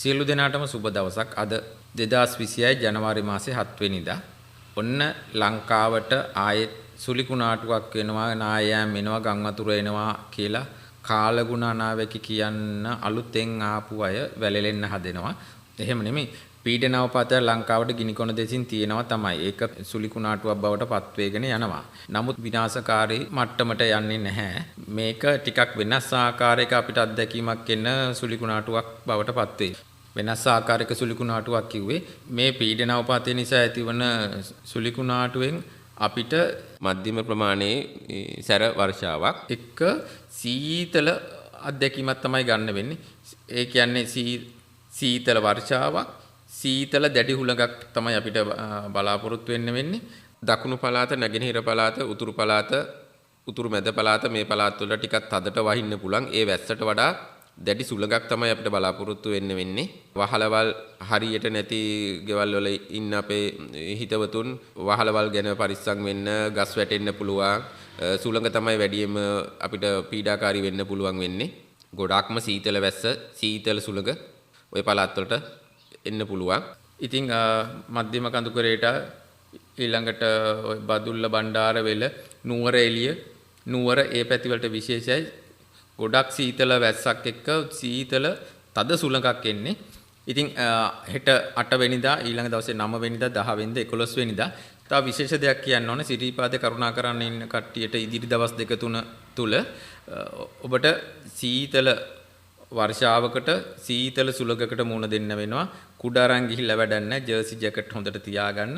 සියලු දෙනාටම සුබ දවසක්. අද 2026 ජනවාරි මාසේ 7 වෙනිදා. ඔන්න ලංකාවට ආයෙත් සුලි කුණාටුවක් වෙනවා, නායෑම් එනවා, ගම් වතුර එනවා කියලා කාලගුණ අනාවැකි කියන්න අලුතෙන් ආපු අය වැළලෙන්න හදෙනවා. එහෙම නෙමෙයි. පීඩනවපාතය ලංකාවට ගිනිකොන දෙසින් තියෙනවා තමයි. ඒක සුලි කුණාටුවක් බවට පත් වෙගෙන යනවා. නමුත් විනාශකාරී මට්ටමට යන්නේ නැහැ. මේක ටිකක් වෙනස් ආකාරයක අපිට අත්දැකීමක් එන සුලි කුණාටුවක් බවට පත් වෙයි. වෙනස් ආකාරයක සුලි කුණාටුවක් කිව්වේ මේ පීඩනවපාතය නිසා ඇතිවන සුලි කුණාටුවෙන් අපිට මධ්‍යම ප්‍රමාණයේ සැර වර්ෂාවක් එක්ක සීතල අත්දැකීමක් තමයි ගන්න වෙන්නේ. ඒ කියන්නේ සීතල වර්ෂාවක්, සීතල දැඩි හුළඟක් තමයි අපිට බලාපොරොත්තු වෙන්න වෙන්නේ. දකුණු පළාත, නැගෙනහිර පළාත, උතුරු පළාත, උතුරු මැද පළාත මේ පළාත් වල ටිකක් තදට වහින්න පුළුවන්. ඒ වැස්සට වඩා දැඩි සුළඟක් තමයි අපිට බලාපොරොත්තු වෙන්න වෙන්නේ. වහලවල් හරියට නැති ගෙවල් වල ඉන්න අපේ හිතවතුන් වහලවල් ගැන පරිස්සම් වෙන්න, ගස් වැටෙන්න පුළුවන්. සුළඟ තමයි වැඩියෙන්ම අපිට පීඩාකාරී වෙන්න පුළුවන් වෙන්නේ. ගොඩාක්ම සීතල වැස්ස, සීතල සුළඟ ඔය පළාත් වලට එන්න පුළුවන්. ඉතින් මධ්‍යම කඳුකරේට ඊළඟට ඔය බදුල්ල, බණ්ඩාරවෙල, නුවර එළිය, නුවර ඒ පැති වලට විශේෂයි. ගොඩක් සීතල වැස්සක් එක්ක සීතල තද සුළඟක් එන්නේ. ඉතින් හෙට 8 වෙනිදා, ඊළඟ දවසේ 9 වෙනිදා, 10 වෙනිදා, 11 වෙනිදා තව විශේෂ දෙයක් කියන්න ඕනේ. සිරිපාදේ කරුණා කරන්න ඉන්න කට්ටියට ඉදිරි දවස් දෙක තුන තුල ඔබට සීතල වර්ෂාවකට සීතල සුළඟකට මුහුණ දෙන්න වෙනවා. කුඩ අරන් ගිහිල්ලා වැඩක් නැහැ. ජර්සි ජැකට් හොඳට තියාගන්න.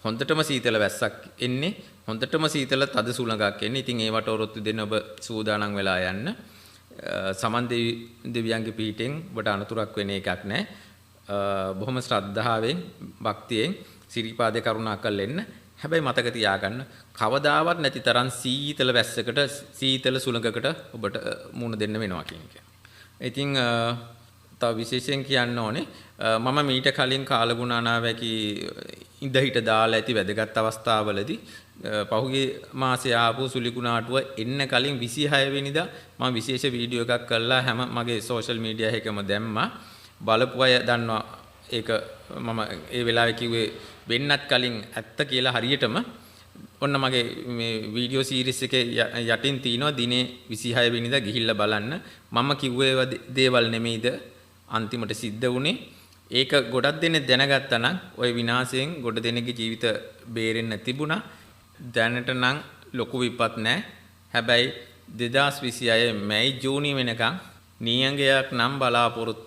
හොඳටම සීතල වැස්සක් එන්නේ. හොඳටම සීතල තද සුළඟක් එන්නේ. ඉතින් ඒවට ඔරොත්තු දෙන්න ඔබ සූදානම් වෙලා යන්න. සමන් දෙවියන්ගේ පිහිටෙන් ඔබට අනතුරක් වෙන එකක් නැහැ. බොහොම ශ්‍රද්ධාවෙන් භක්තියෙන් සිරිපාදේ කරුණා කරලා එන්න. හැබැයි මතක තියාගන්න, කවදාවත් නැති තරම් සීතල වැස්සකට සීතල සුළඟකට ඔබට මුහුණ දෙන්න වෙනවා කියන එක. ඉතින් තව විශේෂයෙන් කියන්න ඕනේ, මම මීට කලින් කාලගුණ අනාවැකි ඉඳ හිට දාලා ඇති වැදගත් අවස්ථාවලදී පහුගිය මාසේ ආපු සුලි කුණාටුව එන්න කලින් 26 වෙනිදා මම විශේෂ වීඩියෝ එකක් කරලා හැම මගේ සෝෂල් මීඩියා එකම දැම්මා. බලපු අය දන්නවා ඒක මම ඒ වෙලාවේ කිව්වේ වෙන්නත් කලින් ඇත්ත කියලා හරියටම. ඔන්න මගේ මේ වීඩියෝ සීරීස් එකේ යටින් තියෙනවා දිනේ 26 වෙනිදා ගිහිල්ලා බලන්න. මම කිව්වේ දේවල් නෙමෙයිද අන්තිමට සිද්ධ වුණේ. ඒක ගොඩක් දෙනෙක් දැනගත්තා නම් ওই විනාශයෙන් ගොඩ දෙනෙක්ගේ ජීවිත බේරෙන්න තිබුණා. දැනට නම් ලොකු විපත් නෑ. හැබැයි 2026 මැයි ජූනි වෙනකන් නියඟයක් නම් බලාපොරොත්තු